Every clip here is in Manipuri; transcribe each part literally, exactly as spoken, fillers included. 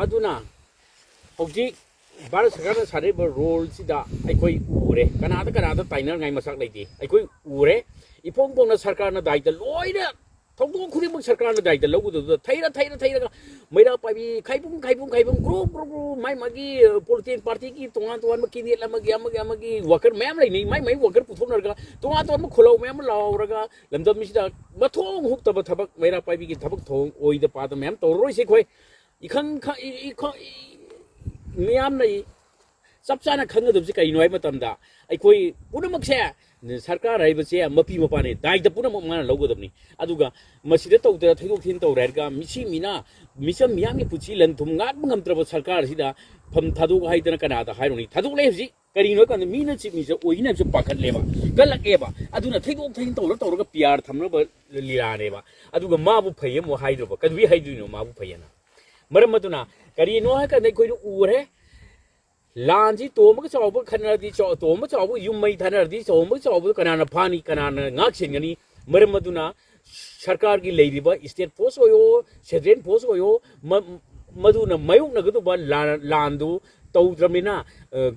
ꯑꯗꯨꯅ ꯍꯧꯖꯤꯛ ꯚꯥꯔꯠ ꯁꯔꯀꯥꯔꯅ ꯁꯥꯟꯅꯔꯤꯕ ꯔꯣꯜꯁꯤꯗ ꯑꯩꯈꯣꯏ ꯎꯔꯦ꯫ ꯀꯅꯥꯗ ꯀꯅꯥꯗ ꯇꯥꯏꯅꯅꯉꯥꯏ ꯃꯆꯥꯛ ꯂꯩꯇꯦ꯫ ꯑꯩꯈꯣꯏ ꯎꯔꯦ꯫ ꯏꯐꯣꯡ ꯐꯣꯡꯅ ꯁꯔꯀꯥꯔꯅ ꯗꯥꯏꯇ ꯂꯣꯏꯅ, ꯊꯧꯗꯣꯛ ꯈꯨꯗꯤꯡꯃꯛ ꯁꯔꯀꯥꯔꯅ ꯗꯥꯏꯇ ꯂꯧꯒꯗꯕꯗꯨꯗ ꯊꯩꯔ ꯊꯩꯔ ꯊꯩꯔꯒ ꯃꯩꯔꯥ ꯄꯥꯏꯕꯤ ꯈꯥꯏꯕꯨꯡ ꯈꯥꯏꯕꯨꯡ ꯈꯥꯏꯕꯨꯡ ꯒ꯭ꯔꯨꯞ ꯒ꯭ꯔꯨꯞ ꯒ꯭ꯔꯨꯞ ꯃꯥꯏ ꯃꯥꯒꯤ ꯄꯣꯂꯤꯇꯤꯀꯦꯜ ꯄꯥꯔꯇꯤꯒꯤ ꯇꯣꯉꯥꯟ ꯇꯣꯉꯥꯟꯕ ꯀꯦꯟꯗꯤꯗꯦꯠ ꯑꯃꯒꯤ ꯑꯃꯒꯤ ꯑꯃꯒꯤ ꯋꯥꯀꯔ ꯃꯌꯥꯝ ꯂꯩꯅꯩ꯫ ꯃꯥꯏ ꯃꯥꯏ ꯋꯥꯀꯔ ꯄꯨꯊꯣꯛꯅꯔꯒ ꯇꯣꯉꯥꯟ ꯇꯣꯉꯥꯟꯕ ꯈꯨꯜꯂꯧ ꯃꯌꯥꯝ ꯑꯃ ꯂꯥꯎꯔꯒ ꯂꯝꯗꯝꯁꯤꯗ ꯃꯊꯣꯡ ꯍꯨꯛꯇꯕ ꯊꯕꯛ ꯃꯩꯔꯥ ꯄꯥꯏꯕꯤꯒꯤ ꯊꯕꯛ ꯊꯧꯑꯣꯡ ꯑꯣꯏꯗ ꯄꯥꯗ ꯃꯌꯥꯝ ꯇꯧꯔꯔꯣꯏꯁꯦ ꯑꯩꯈꯣꯏ꯫ ꯏꯈꯪ ꯈ- ꯏ- ꯏꯈꯪ- ꯏ- ꯃꯤꯌꯥꯝꯅ ꯏ- ꯆꯞ ꯆꯥꯅ ꯈꯪꯒꯗꯕꯁꯤ ꯀꯔꯤꯅꯣ ꯍꯥꯏꯕ ꯃꯇꯝꯗ ꯑꯩꯈꯣꯏ ꯄꯨꯝꯅꯃꯛꯁꯦ ꯁꯔꯀꯥꯔ ꯍꯥꯏꯕꯁꯦ ꯃꯄꯤ ꯃꯄꯥꯅꯤ, ꯗꯥꯏꯇ ꯄꯨꯝꯅꯃꯛ ꯃꯥꯅ ꯂꯧꯒꯗꯕꯅꯤ꯫ ꯑꯗꯨꯒ ꯃꯁꯤꯗ ꯇꯧꯗꯅ ꯊꯩꯗꯣꯛ ꯊꯤꯟ ꯇꯧꯔꯦ ꯍꯥꯏꯔꯒ ꯃꯤꯁꯤ ꯃꯤꯅ ꯃꯤꯆꯝ ꯃꯤꯌꯥꯝꯒꯤ ꯄꯨꯟꯁꯤ ꯂꯟ ꯊꯨꯝ ꯉꯥꯛꯄ ꯉꯝꯗ꯭ꯔꯕ ꯁꯔꯀꯥꯔꯁꯤꯗ ꯐꯝ ꯊꯥꯗꯣꯛ ꯍꯥꯏꯗꯅ ꯀꯅꯥꯗ ꯍꯥꯏꯔꯨꯅꯤ? ꯊꯥꯗꯣꯛꯂꯦ ꯍꯧꯖꯤꯛ꯫ ꯀꯔꯤꯅꯣ ꯍꯥꯏꯀꯥꯟꯗ ꯃꯤꯅ ꯆꯤꯞ ꯃꯤꯅꯤꯁꯇꯔ ꯑꯣꯏꯅꯤ ꯍꯥꯏꯕꯁꯦ ꯄꯥꯈꯠꯂꯦꯕ, ꯀꯜꯂꯛꯑꯦꯕ꯫ ꯑꯗꯨꯅ ꯊꯩꯗꯣꯛ ꯊꯩꯖꯤꯟ ꯇꯧꯔ ꯇꯧꯔꯒ ꯄꯤ ꯑꯥꯔ ꯊꯝꯅꯕ ꯂꯤꯂꯥꯅꯦꯕ꯫ ꯑꯗꯨꯒ ꯃꯥꯕꯨ ꯐꯩ ꯑꯃꯨꯛ ꯍꯥꯏꯗ꯭ꯔꯕ? ꯀꯩꯗꯧꯕꯩ ꯍꯥꯏꯗꯣꯏꯅꯣ ꯃꯥꯕꯨ ꯐꯩꯌꯦꯅ? ꯃꯔꯝ ꯑꯗꯨꯅ ꯀꯔꯤꯅꯣ ꯍꯥꯏꯀꯥꯟꯗ ꯑꯩꯈꯣꯏꯅ ꯎꯔꯦ, ꯂꯥꯟꯁꯤ ꯇꯣꯝꯕꯒ ꯆꯥꯎꯕ ꯈꯠꯅꯔꯗꯤ, ꯆꯥꯎ- ꯇꯣꯝꯕ ꯆꯥꯎꯕ ꯌꯨꯝ ꯃꯩ ꯊꯥꯅꯔꯗꯤ, ꯇꯣꯝꯕ ꯆꯥꯎꯕꯗꯨ ꯀꯅꯥꯅ ꯐꯥꯅꯤ, ꯀꯅꯥꯅ ꯉꯥꯛ ꯁꯦꯟꯒꯅꯤ? ꯃꯔꯝ ꯑꯗꯨꯅ ꯁꯔꯀꯥꯔꯒꯤ ꯂꯩꯔꯤꯕ ꯁ꯭ꯇꯦꯠ ꯐꯣꯔꯁ ꯑꯣꯏꯌꯣ, ꯁꯦꯟꯇ꯭ꯔꯦꯜ ꯐꯣꯔꯁ ꯑꯣꯏꯌꯣ, ꯃ- ꯃꯗꯨꯅ ꯃꯥꯌꯣꯛꯅꯒꯗꯧꯕ ꯂꯥꯟ- ꯂꯥꯟꯗꯨ ꯇꯧꯗ꯭ꯔꯕꯅꯤꯅ, ꯑ,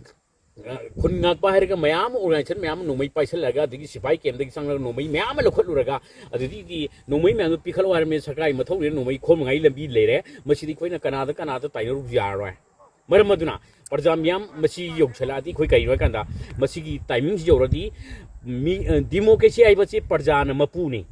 ꯈꯨꯟ ꯉꯥꯛꯄ ꯍꯥꯏꯔꯒ ꯃꯌꯥꯝ ꯑꯃ, ꯑꯣꯔꯒꯅꯥꯏꯖꯦꯁꯟ ꯃꯌꯥꯝ ꯑꯃ ꯅꯣꯡꯃꯩ ꯄꯥꯏꯁꯜꯂꯒ, ꯑꯗꯒꯤ ꯁꯤꯐꯥꯏ ꯀꯦꯝꯗꯒꯤ ꯆꯪꯂꯒ ꯅꯣꯡꯃꯩ ꯃꯌꯥꯝ ꯑꯃ ꯂꯧꯈꯠꯂꯨꯔꯒ, ꯑꯗꯨꯗꯒꯤꯗꯤ ꯅꯣꯡꯃꯩ ꯃꯌꯥꯝꯗꯨ ꯄꯤꯈꯠꯂꯣ ꯍꯥꯏꯔꯕꯅꯤꯅ ꯁꯔꯀꯥꯔꯒꯤ ꯃꯊꯧꯅꯤꯅ ꯅꯣꯡꯃꯩ ꯈꯣꯝꯅꯉꯥꯏ ꯂꯝꯕꯤ ꯂꯩꯔꯦ꯫ ꯃꯁꯤꯗꯤ ꯑꯩꯈꯣꯏꯅ ꯀꯅꯥꯗ ꯀꯅꯥꯗ ꯇꯥꯏꯅꯔꯨꯕꯁꯨ ꯌꯥꯔꯔꯣꯏ꯫ ꯃꯔꯝ ꯑꯗꯨꯅ ꯄ꯭ꯔꯖꯥ ꯃꯤꯌꯥꯝ ꯃꯁꯤ ꯌꯧꯁꯜꯂꯛꯑꯗꯤ ꯑꯩꯈꯣꯏ ꯀꯔꯤꯅꯣ ꯍꯥꯏꯀꯥꯟꯗ, ꯃꯁꯤꯒꯤ ꯇꯥꯏꯃꯤꯡꯁꯤ ꯌꯧꯔꯗꯤ ꯃꯤ, ꯑ, ꯗꯤꯃꯣꯀ꯭ꯔꯦꯁꯤ ꯍꯥꯏꯕꯁꯤ ꯄ꯭ꯔꯖꯥꯅ ꯃꯄꯨꯅꯤ꯫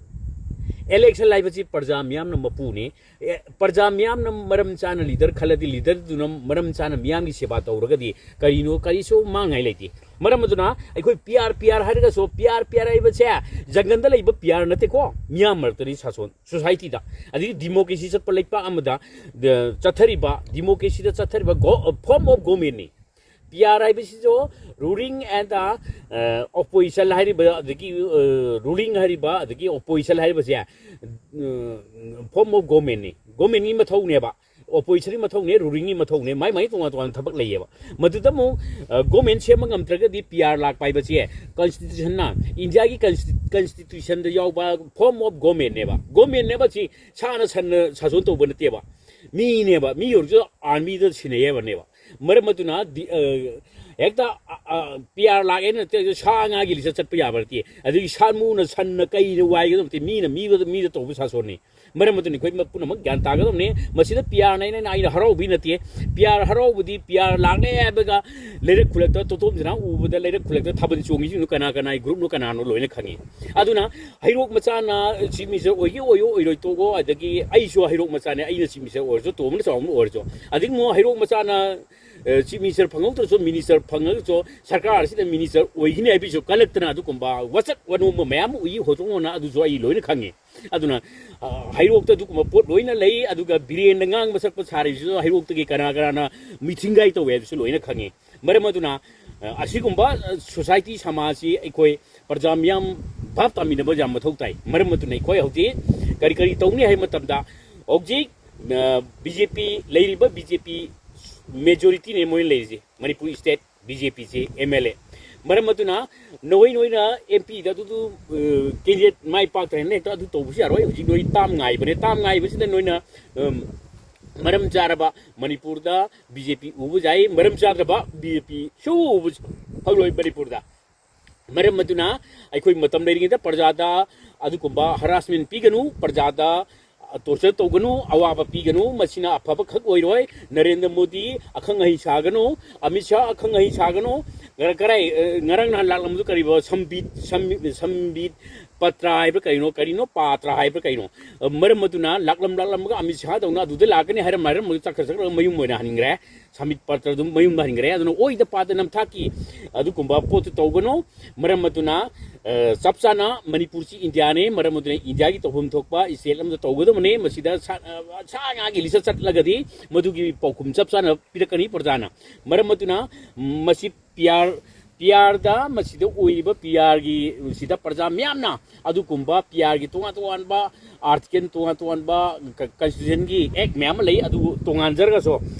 ꯏꯂꯦꯛꯁꯟ ꯍꯥꯏꯕꯁꯤ ꯄ꯭ꯔꯖꯥ ꯃꯤꯌꯥꯝꯅ ꯃꯄꯨꯅꯤ꯫ ꯑꯦ, ꯄ꯭ꯔꯖꯥ ꯃꯤꯌꯥꯝꯅ ꯃꯔꯝ ꯆꯥꯅ ꯂꯤꯗꯔ ꯈꯜꯂꯗꯤ, ꯂꯤꯗꯔꯗꯨꯅ ꯃꯔꯝ ꯆꯥꯅ ꯃꯤꯌꯥꯝꯒꯤ ꯁꯦꯕꯥ ꯇꯧꯔꯒꯗꯤ ꯀꯔꯤꯅꯣ, ꯀꯔꯤꯁꯨ ꯃꯥꯡꯉꯥꯏ ꯂꯩꯇꯦ꯫ ꯃꯔꯝ ꯑꯗꯨꯅ ꯑꯩꯈꯣꯏ ꯄꯤ ꯑꯥꯔ, ꯄꯤ ꯑꯥꯔ ꯍꯥꯏꯔꯒꯁꯨ, ꯄꯤ ꯑꯥꯔ, ꯄꯤ ꯑꯥꯔ ꯍꯥꯏꯕꯁꯦ ꯖꯪꯒꯜꯗ ꯂꯩꯕ ꯄꯤ ꯑꯥꯔ ꯅꯠꯇꯦꯀꯣ, ꯃꯤꯌꯥꯝ ꯃꯔꯛꯇꯅꯤ ꯁꯥꯁꯣꯟ꯫ ꯁꯣꯁꯥꯏꯇꯤꯗ, ꯑꯗꯒꯤ ꯗꯤꯃꯣꯀ꯭ꯔꯦꯁꯤ ꯆꯠꯄ ꯂꯩꯄꯥꯛ ꯑꯃꯗ, ꯗ, ꯆꯠꯊꯔꯤꯕ, ꯗꯤꯃꯣꯀ꯭ꯔꯦꯁꯤꯗ ꯆꯠꯊꯔꯤꯕ ꯒꯣ-, ꯐꯣꯔꯝ ꯑꯣꯐ ꯒꯣꯃꯦꯟꯅꯤ꯫ ꯄꯤ ꯑꯥꯔ ꯍꯥꯏꯕꯁꯤꯁꯨ ruling and the, uh, opposition ꯍꯥꯏꯔꯤꯕ, ꯑꯗꯒꯤ, ꯑ, ꯔꯨꯂꯤꯡ ꯍꯥꯏꯔꯤꯕ, ꯑꯗꯒꯤ ꯑꯣꯄꯣꯖꯤꯁꯟ ꯍꯥꯏꯔꯤꯕꯁꯦ, ꯑ, ꯐꯣꯔꯝ ꯑꯣꯐ ꯒꯣꯃꯦꯟꯅꯤ꯫ ꯒꯣꯃꯦꯟꯒꯤ ꯃꯊꯧꯅꯦꯕ꯫ ꯑꯣꯄꯣꯖꯤꯁꯟꯒꯤ ꯃꯊꯧꯅꯦ, ꯔꯨꯂꯤꯡꯒꯤ ꯃꯊꯧꯅꯦ, ꯃꯥꯏ ꯃꯥꯏ ꯇꯣꯉꯥꯟ ꯇꯣꯉꯥꯟꯕ ꯊꯕꯛ ꯂꯩꯌꯦꯕ꯫ ꯃꯗꯨꯗ ꯑꯃꯨꯛ, ꯑ, ꯒꯣꯃꯦꯟ ꯁꯦꯝꯕ ꯉꯝꯗ꯭ꯔꯒꯗꯤ ꯄꯤ ꯑꯥꯔ ꯂꯥꯛꯄ ꯍꯥꯏꯕꯁꯦ ꯀꯟꯁꯇꯤꯇ꯭ꯌꯨꯁꯟꯅ, ꯏꯟꯗꯤꯌꯥꯒꯤ ꯀꯟꯁꯇꯤ-, ꯀꯟꯁꯇꯤꯇ꯭ꯌꯨꯁꯟꯗ ꯌꯥꯎꯕ ꯐꯣꯔꯝ ꯑꯣꯐ ꯒꯣꯃꯦꯟꯅꯦꯕ꯫ ꯒꯣꯃꯦꯟꯅꯦꯕ ꯁꯤ ꯁꯥꯅ ꯁꯟꯅ ꯁꯥꯁꯣꯟ ꯇꯧꯕ ꯅꯠꯇꯦꯕ꯫ ꯃꯤꯅꯦꯕ, ꯃꯤ ꯑꯣꯏꯔꯁꯨ ꯑꯥꯔꯃꯤꯗ ꯁꯤꯟꯅꯩ ꯍꯥꯏꯕꯅꯦꯕ꯫ ꯃꯔꯝ ꯑꯗꯨꯅ ꯗꯤ-, ꯑ, ꯍꯦꯛꯇ, ꯑ, ꯑ, ꯄꯤ ꯑꯥꯔ ꯂꯥꯛꯑꯦꯅ ꯍꯦꯛꯇ ꯁꯥ ꯉꯥꯒꯤ ꯂꯤꯁꯇ ꯆꯠꯄ ꯌꯥꯕ ꯅꯠꯇꯦ꯫ ꯑꯗꯒꯤ ꯁꯥꯃꯨꯅ, ꯁꯟꯅ, ꯀꯩꯅ ꯋꯥꯏꯒꯗꯕ ꯅꯠꯇꯦ꯫ ꯃꯤꯅ ꯃꯤꯗ, ꯃꯤꯗ ꯇꯧꯕ ꯁꯥꯁꯣꯟꯅꯤ꯫ ꯃꯔꯝ ꯑꯗꯨꯅ ꯑꯩꯈꯣꯏ ꯄꯨꯝꯅꯃꯛ ꯒ꯭ꯌꯥꯟ ꯇꯥꯒꯗꯕꯅꯤ꯫ ꯃꯁꯤꯗ ꯄꯤ ꯑꯥꯔꯅ ꯑꯩꯅ, ꯑꯩꯅ ꯍꯔꯥꯎꯕꯤ ꯅꯠꯇꯦ꯫ ꯄꯤ ꯑꯥꯔ ꯍꯔꯥꯎꯕꯗꯤ ꯄꯤ ꯑꯥꯔ ꯂꯥꯛꯂꯦ ꯍꯥꯏꯕꯒ ꯂꯩꯔꯛ ꯈꯨꯜꯂꯛꯇ ꯇꯣꯇꯣꯝ ꯁꯅꯥ ꯎꯕꯗ ꯂꯩꯔꯛ ꯈꯨꯜꯂꯛꯇ ꯊꯥꯕꯜ ꯆꯣꯡꯉꯤꯁꯤꯡꯗꯨ ꯀꯅꯥ ꯀꯅꯥꯒꯤ ꯒ꯭ꯔꯨꯞꯅꯣ ꯀꯅꯥꯅꯣ ꯂꯣꯏꯅ ꯈꯪꯉꯤ꯫ ꯑꯗꯨꯅ ꯍꯩꯔꯣꯛ ꯃꯆꯥꯅ ꯆꯤꯐ ꯃꯤꯅꯤꯁꯇꯔ ꯑꯣꯏꯒꯦ ꯑꯣꯏꯌꯣ ꯑꯣꯏꯔꯣꯏ ꯇꯣꯛꯑꯣ, ꯑꯗꯒꯤ ꯑꯩꯁꯨ ꯍꯩꯔꯣꯛ ꯃꯆꯥꯅꯦ, ꯑꯩꯅ ꯆꯤꯐ ꯃꯤꯅꯤꯁꯇꯔ ꯑꯣꯏꯔꯁꯨ, ꯇꯣꯝꯕꯅ ꯆꯥꯎꯕꯅ ꯑꯣꯏꯔꯁꯨ, ꯑꯗꯒꯤ ꯑꯃꯨꯛ ꯍꯩꯔꯣꯛ ꯃꯆꯥꯅ, ꯑ, ꯆꯤꯐ ꯃꯤꯅꯤꯁꯇꯔ ꯐꯪꯍꯧꯗ꯭ꯔꯁꯨ, ꯃꯤꯅꯤꯁꯇꯔ ꯐꯪꯉꯒꯁꯨ ꯁꯔꯀꯥꯔ ꯑꯁꯤꯗ ꯃꯤꯅꯤꯁꯇꯔ ꯑꯣꯏꯒꯅꯤ ꯍꯥꯏꯕꯁꯨ ꯀꯜꯂꯛꯇꯅ ꯑꯗꯨꯒꯨꯝꯕ ꯋꯥꯆꯠ ꯋꯥꯅꯣꯝꯕ ꯃꯌꯥꯝ ꯑꯃ ꯎꯏ ꯍꯧꯖꯤꯛ ꯅꯉꯣꯟꯗ, ꯑꯗꯨꯁꯨ ꯑꯩ ꯂꯣꯏꯅ ꯈꯪꯉꯤ꯫ ꯑꯗꯨꯅ, ꯑ, ꯍꯩꯔꯣꯛꯇ ꯑꯗꯨꯒꯨꯝꯕ ꯄꯣꯠ ꯂꯣꯏꯅ ꯂꯩ꯫ ꯑꯗꯨꯒ ꯕꯤꯔꯦꯟꯗ ꯉꯥꯡꯕ ꯁꯛꯄ ꯁꯥꯔꯤꯕꯁꯤꯁꯨ ꯍꯩꯔꯣꯛꯇꯒꯤ ꯀꯅꯥ ꯀꯅꯥꯅ ꯃꯤꯊꯤꯡꯒꯥꯏ ꯇꯧꯋꯦ ꯍꯥꯏꯕꯁꯨ ꯂꯣꯏꯅ ꯈꯪꯉꯤ꯫ ꯃꯔꯝ ꯑꯗꯨꯅ, ꯑ, ꯑꯁꯤꯒꯨꯝꯕ, ꯑ, ꯁꯣꯁꯥꯏꯇꯤ ꯁꯃꯥꯖꯁꯤ ꯑꯩꯈꯣꯏ ꯄ꯭ꯔꯖꯥ ꯃꯤꯌꯥꯝ ꯚꯥꯞ ꯇꯥꯃꯤꯟꯅꯕ ꯌꯥꯝ ꯃꯊꯧ ꯇꯥꯏ꯫ ꯃꯔꯝ ꯑꯗꯨꯅ ꯑꯩꯈꯣꯏ ꯍꯧꯖꯤꯛ ꯀꯔꯤ ꯀꯔꯤ ꯇꯧꯅꯤ ꯍꯥꯏꯕ ꯃꯇꯝꯗ ꯍꯧꯖꯤꯛ, ꯑ, ꯕꯤ ꯖꯦ ꯄꯤ, ꯂꯩꯔꯤꯕ ꯕꯤ ꯖꯦ ꯄꯤ ꯃꯦꯖꯣꯔꯤꯇꯤꯅꯦ ꯃꯣꯏꯅ ꯂꯩꯔꯤꯁꯦ ꯃꯅꯤꯄꯨꯔ ꯁ꯭ꯇꯦꯠ ꯕꯤ ꯖꯦ ꯄꯤꯁꯦ ꯑꯦꯝ ꯑꯦꯜ ꯑꯦ꯫ ꯃꯔꯝ ꯑꯗꯨꯅ ꯅꯣꯏ ꯅꯣꯏꯅ ꯑꯦꯝ ꯄꯤꯗ ꯑꯗꯨꯗꯨ, ꯑ, ꯀꯦꯟꯗꯤꯗꯦꯠ ꯃꯥꯏ ꯄꯥꯛꯇ꯭ꯔꯦꯅ ꯍꯦꯛꯇ ꯑꯗꯨ ꯇꯧꯕꯁꯨ ꯌꯥꯔꯣꯏ꯫ ꯍꯧꯖꯤꯛ ꯅꯣꯏ ꯇꯥꯝ ꯉꯥꯏꯕꯅꯦ꯫ ꯇꯥꯝ ꯉꯥꯏꯕꯁꯤꯗ ꯅꯣꯏꯅ, ꯑꯝ, ꯃꯔꯝ ꯆꯥꯔꯕ ꯃꯅꯤꯄꯨꯔꯗ ꯕꯤ ꯖꯦ ꯄꯤ ꯎꯕ ꯌꯥꯏ, ꯃꯔꯝ ꯆꯥꯗ꯭ꯔꯕ ꯕꯤ ꯖꯦ ꯄꯤ ꯁꯨ ꯎꯕ ꯐꯪꯂꯣꯏ ꯃꯅꯤꯄꯨꯔꯗ꯫ ꯃꯔꯝ ꯑꯗꯨꯅ ꯑꯩꯈꯣꯏ ꯃꯇꯝ ꯂꯩꯔꯤꯉꯩꯗ ꯄ꯭ꯔꯖꯥꯗ ꯑꯗꯨꯒꯨꯝꯕ ꯍꯔꯥꯁꯃꯦꯟ ꯄꯤꯒꯅꯨ, ꯄ꯭ꯔꯖꯥꯗ ꯇꯣꯔꯆꯔ ꯇꯧꯒꯅꯨ, ꯑꯋꯥꯕ ꯄꯤꯒꯅꯨ꯫ ꯃꯁꯤꯅ ꯑꯐꯕ ꯈꯛ ꯑꯣꯏꯔꯣꯏ꯫ ꯅꯔꯦꯟꯗ꯭ꯔ ꯃꯣꯗꯤ ꯑꯈꯪ ꯑꯍꯩ ꯁꯥꯒꯅꯨ, ꯑꯃꯤꯠ ꯁꯥꯍ ꯑꯈꯪ ꯑꯍꯩ ꯁꯥꯒꯅꯨ꯫ ꯉꯔ-, ꯀꯔꯥꯏ, ꯑ, ꯉꯔꯥꯡ ꯅꯍꯥꯟ ꯂꯥꯛꯂꯝꯕꯗꯨ ꯀꯔꯤꯕ ꯁꯝꯕꯤꯠ, ꯁꯝ-, ꯁꯝꯕꯤꯠ ꯄꯇ꯭ꯔ ꯍꯥꯏꯕ꯭ꯔꯥ ꯀꯔꯤꯅꯣ, ꯀꯔꯤꯅꯣ ꯄꯥꯇ꯭ꯔ ꯍꯥꯏꯕ꯭ꯔꯥ ꯀꯔꯤꯅꯣ? ꯑ, ꯃꯔꯝ ꯑꯗꯨꯅ ꯂꯥꯛꯂꯝ ꯂꯥꯛꯂꯝꯃꯒ ꯑꯃꯤꯠ ꯁꯥꯍꯗꯧꯅ ꯑꯗꯨꯗ ꯂꯥꯛꯀꯅꯤ ꯍꯥꯏꯔꯝ ꯍꯥꯏꯔꯝꯃꯒ ꯆꯠꯈ꯭ꯔ ꯆꯠꯈ꯭ꯔꯒ ꯃꯌꯨꯝ ꯑꯣꯏꯅ ꯍꯟꯈ꯭ꯔꯦ꯫ ꯁꯃꯤꯠ ꯄꯇ꯭ꯔꯗꯨ ꯃꯌꯨꯝꯗ ꯍꯟꯈ꯭ꯔꯦ꯫ ꯑꯗꯨꯅ ꯑꯣꯏꯗ ꯄꯥꯗ ꯅꯝꯊꯥꯛꯀꯤ ꯑꯗꯨꯒꯨꯝꯕ ꯄꯣꯠꯇꯨ ꯇꯧꯒꯅꯨ꯫ ꯃꯔꯝ ꯑꯗꯨꯅ, ꯑ, ꯆꯞ ꯆꯥꯅ ꯃꯅꯤꯄꯨꯔꯁꯤ ꯏꯟꯗꯤꯌꯥꯅꯤ꯫ ꯃꯔꯝ ꯑꯗꯨꯅ ꯏꯟꯗꯤꯌꯥꯒꯤ ꯇꯧꯐꯝ ꯊꯣꯛꯄ ꯏꯁꯇꯦꯠ ꯑꯃꯗ ꯇꯧꯒꯗꯕꯅꯤ꯫ ꯃꯁꯤꯗ ꯁꯥ-, ꯑ, ꯁꯥ ꯉꯥꯒꯤ ꯂꯤꯁꯇ ꯆꯠꯂꯒꯗꯤ ꯃꯗꯨꯒꯤ ꯄꯥꯎꯈꯨꯝ ꯆꯞ ꯆꯥꯅ ꯄꯤꯔꯛꯀꯅꯤ ꯄ꯭ꯔꯖꯥꯅ꯫ ꯃꯔꯝ ꯑꯗꯨꯅ ꯃꯁꯤ ꯄꯤ ꯑꯥꯔ, ꯄꯤ ꯑꯥꯔꯗ ꯃꯁꯤꯗ ꯑꯣꯏꯔꯤꯕ ꯄꯤ ꯑꯥꯔꯒꯤ ꯁꯤꯗ ꯄ꯭ꯔꯖꯥ ꯃꯌꯥꯝꯅ ꯑꯗꯨꯒꯨꯝꯕ ꯄꯤ ꯑꯥꯔꯒꯤ ꯇꯣꯉꯥꯟ ꯇꯣꯉꯥꯟꯕ ꯑꯥꯔꯇꯤꯀꯜ ꯇꯣꯉꯥꯟ ꯇꯣꯉꯥꯟꯕ ꯀ-, ꯀꯟꯁꯇꯤꯇ꯭ꯌꯨꯁꯟꯒꯤ ꯑꯦꯛ ꯃꯌꯥꯝ ꯑꯃ ꯂꯩ꯫ ꯑꯗꯨ ꯇꯣꯉꯥꯟꯖꯔꯒꯁꯨ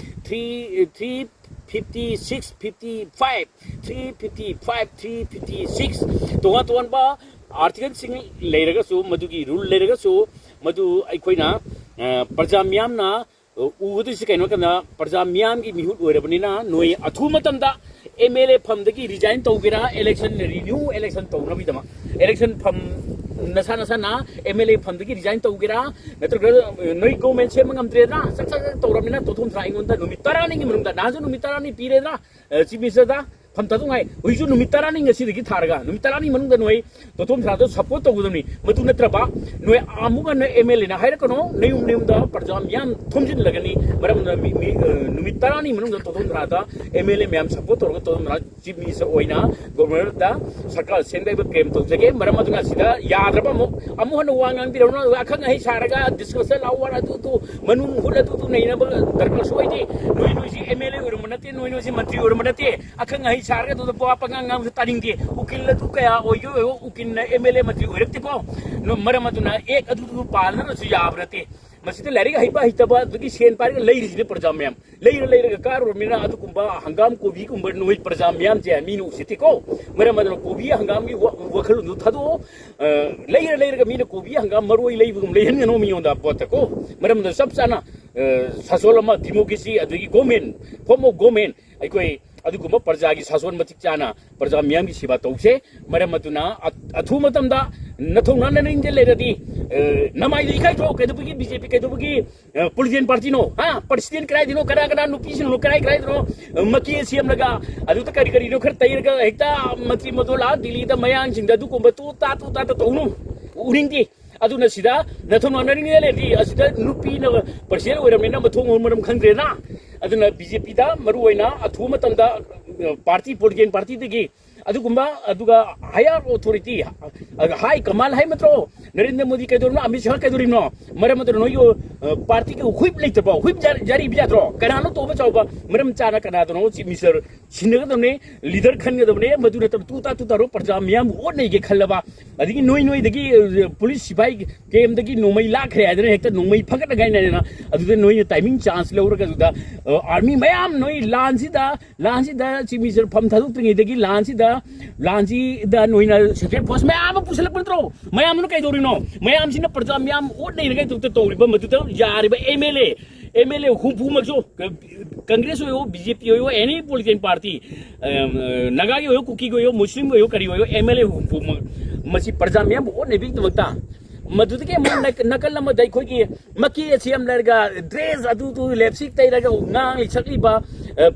three, three fifty six, fifty five, three fifty five, three fifty six ꯇꯣꯉꯥꯟ ꯇꯣꯉꯥꯟꯕ ꯑꯥꯔꯇꯤꯀꯜꯁꯤꯡ ꯂꯩꯔꯒꯁꯨ, ꯃꯗꯨꯒꯤ ꯔꯨꯜ ꯂꯩꯔꯒꯁꯨ, ꯃꯗꯨ ꯑꯩꯈꯣꯏꯅ, ꯑ, ꯄ꯭ꯔꯖꯥ ꯃꯤꯌꯥꯝꯅ ꯎꯒꯗꯣꯏꯁꯤ ꯀꯩꯅꯣ ꯀꯅ ꯄ꯭ꯔꯖꯥ ꯃꯤꯌꯥꯝꯒꯤ ꯃꯤꯍꯨꯠ ꯑꯣꯏꯔꯕꯅꯤꯅ ꯅꯣꯏ ꯑꯊꯨꯕ ꯃꯇꯝꯗ ꯑꯦꯝ ꯑꯦꯜ ꯑꯦ ꯐꯝꯗꯒꯤ ꯔꯤꯖꯥꯏꯟ ꯇꯧꯒꯦꯔꯥ, ꯏꯂꯦꯛꯁꯟ ꯔꯤꯅ꯭ꯌꯨ ꯏꯂꯦꯛꯁꯟ ꯇꯧꯅꯕꯒꯤꯗꯃꯛ ꯏꯂꯦꯛꯁꯟ ꯐꯝ ꯅꯁꯥ ꯅꯁꯥꯅ ꯑꯦꯝ ꯑꯦꯜ ꯑꯦ ꯐꯝꯗꯒꯤ ꯔꯤꯖꯥꯏꯟ ꯇꯧꯒꯦꯔꯥ, ꯅꯠꯇ꯭ꯔꯒ ꯅꯣꯏ ꯒꯣꯔꯃꯦꯟ ꯁꯦꯝꯕ ꯉꯝꯗ꯭ꯔꯦꯗꯅ ꯆꯥꯛ ꯆꯥꯛ ꯆꯥꯛ ꯇꯧꯔꯕꯅꯤꯅ ꯇꯣꯊꯣꯝ ꯊ꯭ꯔꯥ ꯑꯩꯉꯣꯟꯗ ꯅꯨꯃꯤꯠ ꯇꯔꯥꯅꯤꯒꯤ ꯃꯅꯨꯡꯗ, ꯅꯍꯥꯟꯁꯨ ꯅꯨꯃꯤꯠ ꯇꯔꯥꯅꯤ ꯄꯤꯔꯦꯗꯅ ꯆꯤꯐ ꯃꯤꯅꯤꯁꯇꯔꯗ ꯐꯝ ꯊꯥꯗꯣꯛꯉꯥꯏ ꯍꯧꯖꯤꯛꯁꯨ ꯅꯨꯃꯤꯠ ꯇꯔꯥꯅꯤ ꯉꯁꯤꯗꯒꯤ ꯊꯥꯔꯒ ꯅꯨꯃꯤꯠ ꯇꯔꯥꯅꯤ ꯃꯅꯨꯡꯗ ꯅꯣꯏ ꯇꯣꯊꯣꯝ ꯊ꯭ꯔꯥꯗꯣ ꯁꯞꯄꯣꯔꯠ ꯇꯧꯒꯗꯕꯅꯤ꯫ ꯃꯗꯨ ꯅꯠꯇ꯭ꯔꯕ ꯅꯣꯏ ꯑꯃꯨꯛ ꯍꯟꯅ ꯑꯦꯝ ꯑꯦꯜ ꯑꯦꯅ ꯍꯥꯏꯔꯛꯀꯅꯣ, ꯅꯌꯨꯝ ꯅꯌꯨꯝꯗ ꯄ꯭ꯔꯖꯥ ꯃꯤꯌꯥꯝ ꯊꯣꯝꯖꯤꯜꯂꯒꯅꯤ꯫ ꯃꯔꯝ ꯑꯗꯨꯅ ꯃꯤ- ꯃꯤ- ꯑ, ꯅꯨꯃꯤꯠ ꯇꯔꯥꯅꯤ ꯃꯅꯨꯡꯗ ꯇꯣꯊꯣꯝ ꯊ꯭ꯔꯥꯗ ꯑꯦꯝ ꯑꯦꯜ ꯑꯦ ꯃꯌꯥꯝ ꯁꯞꯄꯣꯔꯠ ꯇꯧꯔꯒ ꯇꯣꯊꯣꯝ ꯊ꯭ꯔꯥ ꯆꯤꯐ ꯃꯤꯅꯤꯁꯇꯔ ꯑꯣꯏꯅ ꯒꯣꯕꯔꯅꯔꯗ ꯁꯔꯀꯥꯔ ꯁꯦꯝꯒꯠꯄ ꯀ꯭ꯂꯦꯝ ꯇꯧꯖꯒꯦ꯫ ꯃꯔꯝ ꯑꯗꯨꯅ ꯁꯤꯗ ꯌꯥꯗ꯭ꯔꯕ ꯑꯃꯨꯛ ꯑꯃꯨꯛ ꯍꯟꯅ ꯋꯥ ꯉꯥꯡꯕꯤꯔꯛꯎꯅ ꯑꯈꯪ ꯑꯍꯩ ꯁꯥꯔꯒ ꯗꯤꯁꯀꯁꯟ ꯑꯋꯥꯔ ꯑꯗꯨꯗꯨ ꯃꯅꯨꯡ ꯍꯨꯠ ꯑꯗꯨꯗꯨ ꯅꯩꯅꯕ ꯗꯔꯀꯥꯔꯁꯨ ꯑꯣꯏꯗꯦ꯫ ꯅꯣꯏ ꯅꯣꯏꯁꯤ ꯑꯦꯝ ꯑꯦꯜ ꯑꯦ ꯑꯣꯏꯔꯝꯕ ꯅꯠꯇꯦ, ꯅꯣꯏ ꯅꯣꯏꯁꯤ ꯃꯟꯇ꯭ꯔꯤ ꯑꯣꯏꯔꯝꯕ ꯅꯠꯇꯦ꯫ ꯑꯈꯪ ꯑꯍꯩ ꯁꯥꯔꯒ ꯑꯗꯨꯗ ꯋꯥ ꯄꯉꯥꯡ ꯉꯥꯡꯕꯁꯨ ꯇꯥꯅꯤꯡꯗꯦ꯫ ꯎꯀꯤꯜ ꯑꯗꯨ ꯀꯌꯥ ꯑꯣꯏꯒꯦ ꯑꯣꯏꯒꯦ, ꯎꯀꯤꯜꯅ ꯑꯦꯝ ꯑꯦꯜ ꯑꯦ ꯃꯟꯇ꯭ꯔꯤ ꯑꯣꯏꯔꯛꯇꯦꯀꯣ꯫ ꯅ- ꯃꯔꯝ ꯑꯗꯨꯅ ꯑꯦꯛ ꯑꯗꯨꯗꯨ ꯄꯥꯜꯂꯒꯁꯨ ꯌꯥꯕ ꯅꯠꯇꯦ꯫ ꯃꯁꯤꯗ ꯂꯥꯏꯔꯤꯛ ꯍꯩꯕ ꯍꯩꯇꯕ ꯑꯗꯨꯒꯤ ꯁꯦꯟ ꯄꯥꯏꯔꯒ ꯂꯩꯔꯤꯁꯤꯅꯦ ꯄ꯭ꯔꯖꯥ ꯃꯌꯥꯝ꯫ ꯂꯩꯔ ꯂꯩꯔꯒ ꯀꯥꯔꯨꯔꯕꯅꯤꯅ ꯑꯗꯨꯒꯨꯝꯕ ꯍꯪꯒꯥꯝ ꯀꯣꯕꯤꯒꯨꯝꯕ ꯅꯣꯏ ꯄ꯭ꯔꯖꯥ ꯃꯤꯌꯥꯝꯁꯦ ꯃꯤꯅ ꯎꯁꯤꯠꯇꯦꯀꯣ꯫ ꯃꯔꯝ ꯑꯗꯨꯅ ꯀꯣꯕꯤ ꯍꯪꯒꯥꯝꯒꯤ ꯋꯥ- ꯋꯥꯈꯜꯂꯣꯟꯗꯨ ꯊꯥꯗꯣꯛꯑꯣ꯫ ꯑ, ꯂꯩꯔ ꯂꯩꯔꯒ ꯃꯤꯅ ꯀꯣꯕꯤ ꯍꯪꯒꯥꯝ ꯃꯔꯣꯏ ꯂꯩꯕꯒꯨꯝ ꯂꯩꯍꯟꯒꯅꯣ ꯃꯤꯉꯣꯟꯗ ꯄꯣꯠꯇꯀꯣ꯫ ꯃꯔꯝ ꯑꯗꯨꯅ ꯆꯞ ꯆꯥꯅ, ꯑ, ꯁꯥꯁꯣꯜ ꯑꯃ ꯗꯤꯃꯣꯀ꯭ꯔꯦꯁꯤ ꯑꯗꯨꯒꯤ ꯒꯣꯔꯃꯦꯟ, ꯐꯣꯔꯝ ꯑꯣꯐ ꯒꯣꯔꯃꯦꯟ, ꯑꯩꯈꯣꯏ ꯑꯗꯨꯒꯨꯝꯕ ꯄ꯭ꯔꯖꯥꯒꯤ ꯁꯥꯁꯣꯟ ꯃꯇꯤꯛ ꯆꯥꯅ ꯄ꯭ꯔꯖꯥ ꯃꯤꯌꯥꯝꯒꯤ ꯁꯦꯕꯥ ꯇꯧꯁꯦ꯫ ꯃꯔꯝ ꯑꯗꯨꯅ ꯑ- ꯑꯊꯨꯕ ꯃꯇꯝꯗ ꯅꯊꯧ ꯅꯥꯟꯅꯅꯤꯡꯗꯦ ꯂꯩꯔꯗꯤ, ꯑ, ꯅꯃꯥꯏꯗꯣ ꯏꯀꯥꯏꯊꯣꯛꯑꯣ꯫ ꯀꯩꯗꯧꯕꯒꯤ ꯕꯤ ꯖꯦ ꯄꯤ, ꯀꯩꯗꯧꯕꯒꯤ, ꯑ, ꯄꯣꯂꯤꯇꯤꯀꯦꯜ ꯄꯥꯔꯇꯤꯅꯣ? ꯍꯥ? ꯄ꯭ꯔꯁꯤꯗꯦꯟ ꯀꯗꯥꯏꯗꯅꯣ? ꯀꯅꯥ ꯀꯅꯥ ꯅꯨꯄꯤꯁꯤꯡꯅꯣ? ꯀꯗꯥꯏ ꯀꯗꯥꯏꯗꯅꯣ? ꯑ, ꯃꯀꯦ ꯁꯦꯝꯂꯒ ꯑꯗꯨꯗ ꯀꯔꯤ ꯀꯔꯤꯅꯣ ꯈꯔ ꯇꯩꯔꯒ ꯍꯦꯛꯇ ꯃꯟꯇ꯭ꯔꯤ ꯃꯗꯣꯜ ꯑꯥ ꯗꯤꯜꯂꯤꯗ ꯃꯌꯥꯡꯁꯤꯡꯗ ꯑꯗꯨꯒꯨꯝꯕ ꯇꯨ ꯇꯥ ꯇꯨ ꯇꯥ ꯇ ꯇꯧꯅꯨ꯫ ꯎꯅꯤꯡꯗꯦ꯫ ꯑꯗꯨꯅ ꯁꯤꯗ ꯅꯊꯧ ꯅꯥꯟꯅꯅꯤꯡꯉꯥꯏ ꯂꯩꯔꯗꯤ ꯑꯁꯤꯗ ꯅꯨꯄꯤꯅ ꯄ꯭ꯔꯁꯤꯗꯦꯟ ꯑꯣꯏꯔꯕꯅꯤꯅ ꯃꯊꯣꯡ ꯃꯔꯝ ꯈꯪꯗ꯭ꯔꯦꯅ꯫ ꯑꯗꯨꯅ ꯕꯤ ꯖꯦ ꯄꯤꯗ ꯃꯔꯨ ꯑꯣꯏꯅ ꯑꯊꯨꯕ ꯃꯇꯝꯗ, ꯑ, ꯄꯥꯔꯇꯤ, ꯄꯣꯂꯤꯇꯤꯀꯦꯜ ꯄꯥꯔꯇꯤꯗꯒꯤ ꯑꯗꯨꯒꯨꯝꯕ, ꯑꯗꯨꯒ ꯍꯥꯌꯔ ꯑꯣꯊꯣꯔꯤꯇꯤ, ꯍꯥꯏ ꯀꯃꯥꯟ ꯍꯥꯏ ꯅꯠꯇ꯭ꯔꯣ? ꯅꯔꯦꯟꯗ꯭ꯔ ꯃꯣꯗꯤ ꯀꯩꯗꯧꯔꯤꯅꯣ? ꯑꯃꯤꯠ ꯁꯥꯍ ꯀꯩꯗꯧꯔꯤꯅꯣ? ꯃꯔꯝ ꯑꯗꯨꯅ ꯅꯣꯏꯒꯤ, ꯑ, ꯄꯥꯔꯇꯤꯒꯤ ꯍꯨꯏꯞ ꯂꯩꯇ꯭ꯔꯕꯣ? ꯍꯨꯏꯞ ꯖꯥ-, ꯖꯥꯔꯤ ꯏꯕ ꯌꯥꯗ꯭ꯔꯣ? ꯀꯅꯥꯅꯣ ꯇꯣꯞ ꯑꯆꯧꯕ ꯃꯔꯝ ꯆꯥꯅ ꯀꯅꯥꯗꯅꯣ ꯆꯤꯐ ꯃꯤꯅꯤꯁꯇꯔ ꯁꯤꯟꯅꯒꯗꯕꯅꯦ, ꯂꯤꯗꯔ ꯈꯟꯒꯗꯕꯅꯦ꯫ ꯃꯗꯨ ꯅꯠꯇꯕ ꯇꯨ ꯇꯥ ꯇꯨ ꯇꯥꯔꯣ ꯄ꯭ꯔꯖꯥ ꯃꯤꯌꯥꯝꯕꯨ ꯑꯣꯠ ꯅꯩꯒꯦ ꯈꯜꯂꯕ, ꯑꯗꯒꯤ ꯅꯣꯏ ꯅꯣꯏꯗꯒꯤ, ꯑ, ꯄꯨꯂꯤꯁ ꯁꯤꯐꯥꯏ ꯀꯦꯝꯗꯒꯤ ꯅꯣꯡꯃꯩ ꯂꯥꯛꯈ꯭ꯔꯦ ꯍꯥꯏꯗꯅ ꯍꯦꯛꯇ ꯅꯣꯡꯃꯩ ꯐꯒꯠꯅꯉꯥꯏꯅꯦꯅ ꯑꯗꯨꯗ ꯅꯣꯏꯅ ꯇꯥꯏꯃꯤꯡ ꯆꯥꯟꯁ ꯂꯧꯔꯒ ꯑꯗꯨꯗ, ꯑ, ꯑꯥꯔꯃꯤ ꯃꯌꯥꯝ ꯅꯣꯏ ꯂꯥꯟꯁꯤꯗ, ꯂꯥꯟꯁꯤꯗ ꯆꯤꯐ ꯃꯤꯅꯤꯁꯇꯔ ꯐꯝ ꯊꯥꯗꯣꯛꯇ꯭ꯔꯤꯉꯩꯗꯒꯤ ꯂꯥꯟꯁꯤꯗ, ꯂꯥꯟꯁꯤꯗ ꯅꯣꯏꯅ ꯁꯦꯟꯇ꯭ꯔꯦꯜ ꯐꯣꯔꯁ ꯃꯌꯥꯝ ꯑꯃ ꯄꯨꯁꯤꯜꯂꯛꯄ ꯅꯠꯇ꯭ꯔꯣ? ꯃꯌꯥꯝꯗꯨꯅ ꯀꯩꯗꯧꯔꯤꯅꯣ? ꯃꯌꯥꯝꯁꯤꯅ ꯄ꯭ꯔꯖꯥ ꯃꯌꯥꯝ ꯑꯣꯠ ꯅꯩꯅꯉꯥꯏꯗꯃꯛꯇ ꯇꯧꯔꯤꯕ ꯃꯗꯨꯗ ꯌꯥꯔꯤꯕ M L A, M L A ꯍꯨꯝꯐꯨꯃꯛꯁꯨ, ꯀꯪꯒ꯭ꯔꯦꯁ ꯑꯣꯏꯌꯣ, ꯕꯤ ꯖꯦ ꯄꯤ ꯑꯣꯏꯌꯣ, ꯑꯦꯅꯤ ꯄꯣꯂꯤꯇꯤꯀꯦꯜ ꯄꯥꯔꯇꯤ, ꯅꯥꯒꯥꯒꯤ ꯑꯣꯏꯌꯣ, ꯀꯨꯀꯤꯒꯤ ꯑꯣꯏꯌꯣ, ꯃꯨꯁꯂꯤꯝꯒꯤ ꯑꯣꯏꯌꯣ, ꯀꯔꯤ ꯑꯣꯏꯌꯣ, ꯑꯦꯝ ꯑꯦꯜ ꯑꯦ ꯍꯨꯝꯐꯨꯃꯛ ꯃꯁꯤ ꯄ꯭ꯔꯖꯥ ꯃꯤꯌꯥꯝꯕꯨ ꯍꯣꯠꯅꯕꯤꯒꯤꯗꯃꯛꯇ, ꯃꯗꯨꯗꯒꯤ ꯑꯃꯨꯛ ꯅꯥꯀꯜ ꯑꯃꯗ ꯑꯩꯈꯣꯏꯒꯤ ꯃꯀꯦ ꯁꯦꯝꯂꯔꯒ, ꯗ꯭ꯔꯦꯁ ꯑꯗꯨꯗꯨ ꯂꯤꯞꯁꯇꯤꯛ ꯇꯩꯔꯒ ꯉꯥꯡꯂꯤ ꯁꯛꯂꯤꯕ,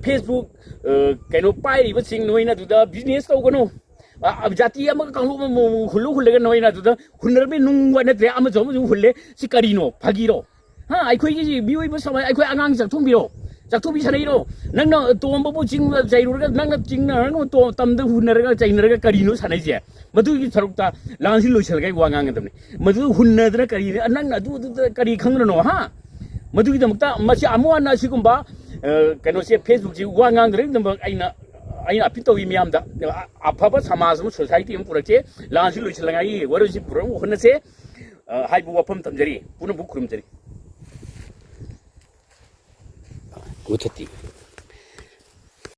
ꯐꯦꯁꯕꯨꯛ, ꯀꯩꯅꯣ ꯄꯥꯏꯔꯤꯕꯁꯤꯡ ꯅꯣꯏꯅ ꯑꯗꯨꯗ ꯕꯤꯖꯤꯅꯦꯁ ꯇꯧꯒꯅꯨ꯫ ꯖꯥꯇꯤ ꯑꯃꯒ ꯀꯥꯡꯂꯨꯞ ꯑꯃ ꯍꯨꯜꯂꯨ ꯍꯨꯜꯂꯒ ꯅꯣꯏꯅ ꯑꯗꯨꯗ ꯍꯨꯟꯅꯔꯕꯅꯤ, ꯅꯨꯡ ꯋꯥ ꯅꯠꯇ꯭ꯔꯦ, ꯑꯃꯁꯨ ꯑꯃꯁꯨ ꯍꯨꯜꯂꯦ꯫ ꯁꯤ ꯀꯔꯤꯅꯣ? ꯐꯥꯒꯤꯔꯣ? ꯍꯥ? ꯑꯩꯈꯣꯏꯒꯤ ꯃꯤꯑꯣꯏꯕ ꯁꯃꯥꯖ, ꯑꯩꯈꯣꯏ ꯑꯉꯥꯡ ꯆꯥꯛꯊꯣꯡꯕꯤꯔꯣ? ꯆꯥꯛꯊꯣꯡꯕꯤ ꯁꯥꯟꯅꯩꯔꯣ? ꯅꯪꯅ ꯇꯣꯝꯕꯕꯨ ꯆꯤꯡ ꯆꯩꯔꯨꯔꯒ, ꯅꯪꯅ ꯆꯤꯡꯅꯔꯒ ꯇꯣ-, ꯇꯝꯗ ꯍꯨꯟꯅꯔꯒ ꯆꯩꯅꯔꯒ ꯀꯔꯤꯅꯣ ꯁꯥꯟꯅꯩꯁꯦ? ꯃꯗꯨꯒꯤ ꯁꯔꯨꯛꯇ ꯂꯥꯟꯁꯤ ꯂꯣꯏꯁꯤꯜꯂꯒ ꯑꯩ ꯋꯥ ꯉꯥꯡꯒꯗꯕꯅꯤ꯫ ꯃꯗꯨ ꯍꯨꯟꯅꯗꯅ ꯀꯔꯤ, ꯅꯪꯅ ꯑꯗꯨ, ꯑꯗꯨꯗ ꯀꯔꯤ ꯈꯪꯗꯅꯣ, ꯍꯥ? ꯃꯗꯨꯒꯤꯗꯃꯛꯇ ꯃꯁꯤ ꯑꯃꯨꯛ ꯍꯟꯅ ꯑꯁꯤꯒꯨꯝꯕ, ꯑ, ꯀꯩꯅꯣꯁꯦ, ꯐꯦꯁꯕꯨꯛꯁꯤ ꯋꯥ ꯉꯥꯡꯗꯅꯕꯒꯤꯗꯃꯛ ꯑꯩꯅ, ꯑꯩꯅ ꯑꯄꯤꯜ ꯇꯧꯏ ꯃꯤꯌꯥꯝꯗ, ꯑ-, ꯑꯐꯕ ꯁꯃꯥꯖ ꯑꯃ, ꯁꯣꯁꯥꯏꯇꯤ ꯑꯃ ꯄꯨꯔꯛꯁꯦ, ꯂꯥꯟꯁꯤ ꯂꯣꯏꯁꯤꯜꯂꯉꯥꯏꯒꯤ ꯋꯥꯔꯣꯏꯁꯤ ꯄꯨꯔꯛꯅꯕ ꯍꯣꯠꯅꯁꯦ꯫ ꯑ, ꯍꯥꯏꯕ ꯋꯥꯐꯝ ꯊꯝꯖꯔꯤ꯫ ꯄꯨꯝꯅꯃꯛꯄꯨ ꯈꯨꯔꯨꯝꯖꯔꯤ꯫ ꯃꯨꯊꯠꯇꯤ꯫